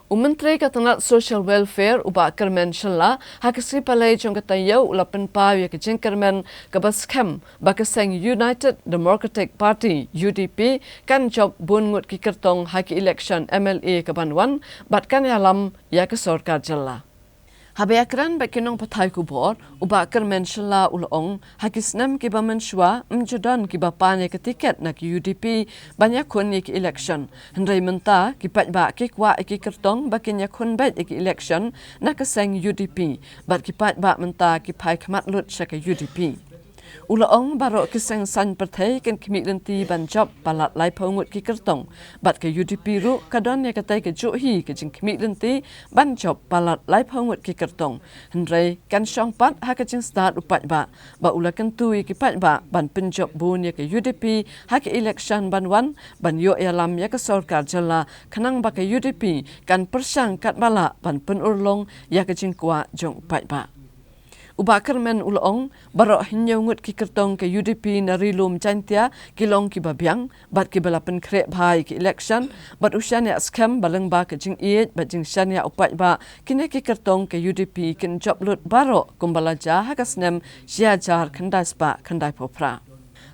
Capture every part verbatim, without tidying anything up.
U Myntri ka tnat Social Welfare, u Bah Kyrmen Shylla, ha ka sngi Palei jong ka taïew u la pynpaw ïa ka jingkyrmen kaba skhem ba ka seng United Democratic Party, U D P, kan jop bun ngut ki kyrtong ha ki election M L A ka ban wan, bad kan ïalam ïa ka sorkar jylla. Haba ïakren bad ki nongpathai khubor, u Bah Kyrmen Shylla u la ong, ha ki snem kiba mynshuwa, ym ju don kiba pan ïa ka tiket na ka U D P ban ïakhun ïa ki election. Hynrei mynta, ki paidbah ki kwah ïa ki kyrtong ba kin ïakhun beit ïa ki election na ka seng U D P, bad ki paidbah mynta ki phai khmat lut sha ka U D P. U la ong, baroh ki seng saiñ pyrthei kin khmih lynti ban jop palat laiphew ngut ki kyrtong, bad ka U D P ruh ka don ïa katei ka juh hi ka jingkhmih lynti ban jop palat laiphew ngut ki kyrtong. Hynrei kan shong pat ha ka jingstad u paidbah, ba u la kyntu ïa ki paidbah ban pynjop bun ïa ka U D P ha ka election ban wan, ban ïoh ïalam ïa ka sorkar jylla, khnang ba ka U D P kan pyrshang katba lah ban pynurlong ïa ka jingkwah jong u paidbah. U Bah Kyrmen u la ong, baroh hynñiew ngut ki kyrtong ka U D P na Ri Lum Jaintia ki long kiba biang, bad kiba la pynkhreh bha ïa ki election, bad u shaniah skhem ba lyngba ka jingïeit bad jingshaniah u paidbah, kine ki kyrtong ka U D P kin jop lut baroh kumba la jia ha ka snem shi hajar khyndai spah khyndai phew phra.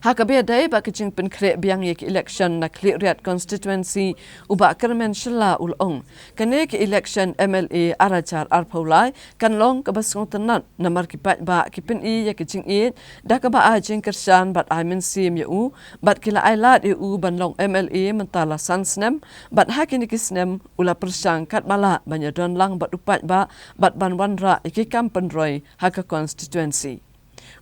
Ha kaba ïadei bad ka jingpynkhreh biang ïa ki election na Khliehriat constituency, u Bah Kyrmen Shylla u la ong, kane ka election M L A ar hajar arphew lai kan long kaba sngewtynnat, namar ki paidbah ki pyni ïa ka jingïeit da kaba ai jingkyrshan bad ai mynsiem ïa u, bad ki la ai lad ïa u ban long M L A mynta la san snem, bad ha kine ki snem u la pyrshang katba lah ban ïadon lang bad u paidbah, bad ban wanrah ïa ki kam pynroi ha ka constituency.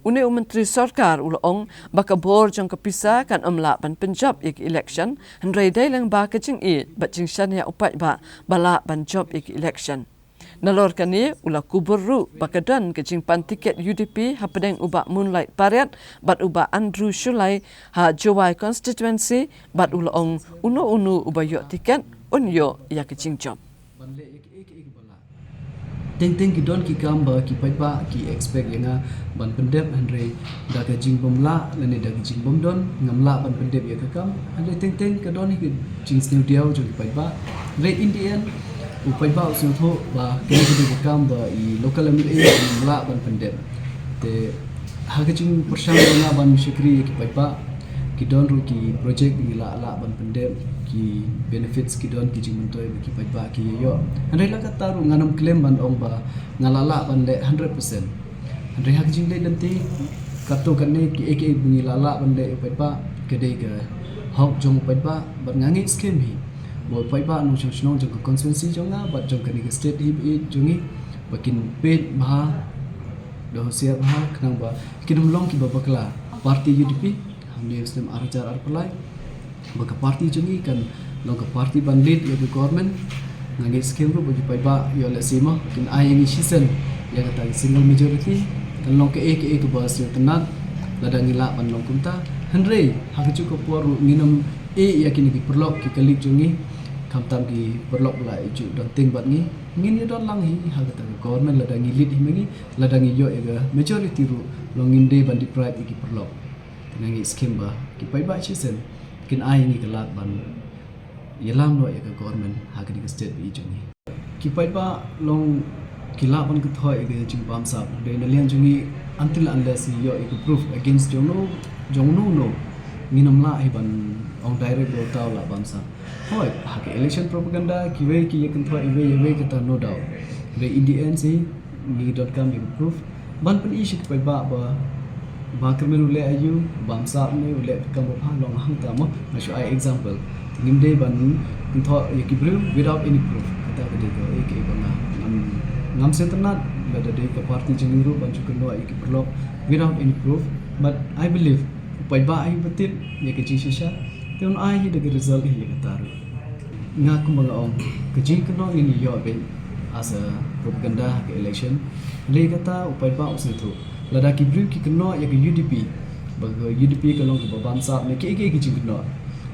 Une u Myntri Sorkar u la ong, ba ka bor jong ka pisa kan ym lah ban pynjop ïa ka election, hynrei dei lyngba ka jingïeit bad jingshaniah u paidbah ba lah ban jop ïa ka election. Nalor kane, u la kubur ruh ba ka don ka jingpan tiket U D P hapdeng u Bah Moonlight Pariat bad u Bah Andrew Shullai ha Jowai constituency, bad u la ong, uno uno uba ïoh tiket un ïoh ïa ka jingjop. Teng teng ki don ki kam ba ki paidbah ki expect ïa nga ban pyndep, hynrei da ka jingbym lah lane da ka jingbym don ngam lah ban pyndep ïa ka kam. Hynrei teng teng ka don hi ka jingsngewdiaw jong ki paidbah. Hynrei in the end u paidbah u sngewthuh ba kane ka dei ka kam ba i local M L A ngam lah ban pyndep. Te ha ka jingpyrshang jong nga ban shakri ïa ki paidbah, ki don ruh ki project ba ngi lah lah ban pyndep, ki benefits ki don, ki jingmyntoi ba ki paidbah ki ïoh. Hynrei la katta ruh ngan ym claim ban ong ba nga lah lah ban leh hundred percent. Hynrei ha ka jingleh lynti katto katne kiei kiei ba ngi lah lah ban leh ïa u paidbah, ka dei ka hok jong u paidbah, bad nga ngeit skhem hi ba u paidbah nongshong shnong jong ka constituency jong nga bad jong kane ka state hi ba ïeit jong ngi, ba kin peit bha, da husiar bha, khnang ba kin ym long kiba bakla party U D P hangne u snem ar hajar arphew lai, ba ka party jong ngi kan long ka party ban lead ïa ka government. Nga ngeit skhem ruh ba ki paidbah ïoh lehse mo kin ai ïa ngi shisien ïa kata ka single majority, kan long kaei kaei kaba sngewtynnat lada ngi lah ban long kumta. Hynrei ha kajuh ka por ruh ngin ym ïeh ïa kine ki paralok ki colleague jong ngi, khamtam ki paralok ba la ïoh don tieng bad ngi. Ngin ïoh don lang hi ha kata ka government lada ngi lead hi ma ngi, lada ngi ïoh ïa ka majority ruh long ngim dei ban deprive ïa ki paralok. Te nga ngeit skhem ba ki paidbah shisien kin ai ïa ngi ka lad ban ïalam noh ïa ka government ha kane ka state ba ïeit jong ngi. Ki paidbah long ki lah ban kynthoh ïa ka jingbamsap, hynrei na liang jong ngi until unless ngi ïoh ïa ka proof against jong no, jong no no, ngin ym lah hi ban ong direct ba uta u lah bamsap. Hooid, ha ka election propaganda kiwei ki ïa kynthoh iwei iwei kata, no doubt. Hynrei in the end hi ngi donkam ïa ka proof ban pyni sha ki paidbah ba Bah Kyrmen u leh aïu, bamsap ne, u leh kam ba bha, long hangta mo, nga shu ai example. Te ngim dei ban kynthoh ïa ki briew without any proof. Kata ka dei kaei kaei ba nga ngam, ngam sngewtynnat lada dei ka party jong ngi ruh ban shu kynnoh ïa ki paralok without any proof. But I believe u paidbah hi uba tip ïa ka jingshisha, te un ai hi da ka result hi ïa kata ruh. Nga kumba nga ong, ka jingkynnoh ngin ïoh beit as a propaganda ha ka election. Hynrei kata u paidbah u sngewthuh. Lada ki briew ki kynnoh ïa ka U D P ba ka U D P ka long kaba bamsap ne kiei kiei ki jingkynnoh,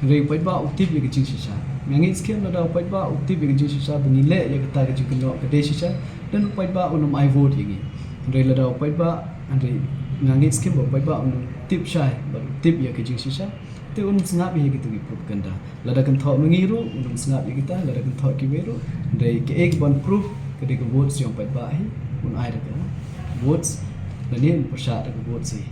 hynrei u paidbah u tip ïa ka jingshisha. Nga ngeit skhem lada u paidbah u tip ïa ka jingshisha ba ngi leh ïa kata ka jingkynnoh ka dei shisha, then u paidbah un ym ai vote ïa ngi. Hynrei lada u paidbah, hynrei nga ngeit skhem ba u paidbah un tip shai bad u tip ïa ka jingshisha. Te un sngap ïa kita ki propaganda. Lada kynthoh ma ngi ruh un sngap ïa kita, lada kynthoh kiwei ruh. Dei kaei kaban proof ka dei ka votes jong paidbah hi, un ai da ka votes, lane un pyrshah da ka votes hi.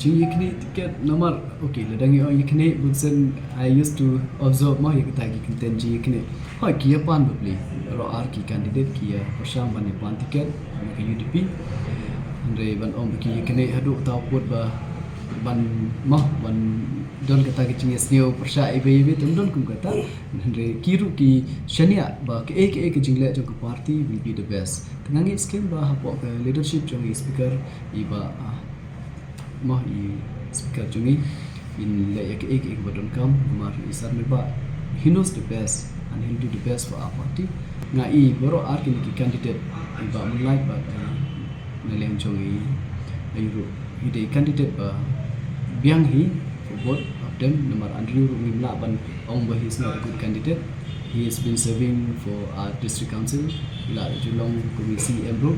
Jingïakhnieh tiket namar, okay, lada ngi ong ïakhnieh, bun sien I used to observe mo ïa kita ki kyntien jingïakhnieh. Hooid, ki ïa pan bapli, baroh ar ki candidate ki ïa pyrshang ban ïa pan tiket na ka U D P. Hynrei ban ong ba ki ïakhnieh haduh ta pud ba ban mo ban don kata ka jingïasngew pyrshah iwei iwei, te ym don kum kata. Hynrei ki ruh ki shaniah ba kaei kaei ka jingleh jong ka party will be the best. Te nga ngeit skhem ba hapoh ka leadership jong i speaker, i bah, ah, mo i speaker jong i, in leh ïa kaei kaei kaba donkam, namar i Sir Myrboh, he knows the best and he'll do the best for our party. Nga i baroh ar kine ki candidate, i bah Moonlight bad, eh, na liang jong i, i ruh i dei candidate ba biang hi for both of them, namar Andrew ruh ngim lah ban ong ba he's not a good candidate. He has been serving for our district council, i la ju long kum i C E M ruh.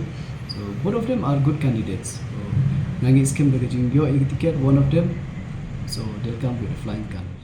So both of them are good candidates. So nga ngeit skhem da ka jingïoh ïa ka ticket, one of them, so they'll come with a flying colour.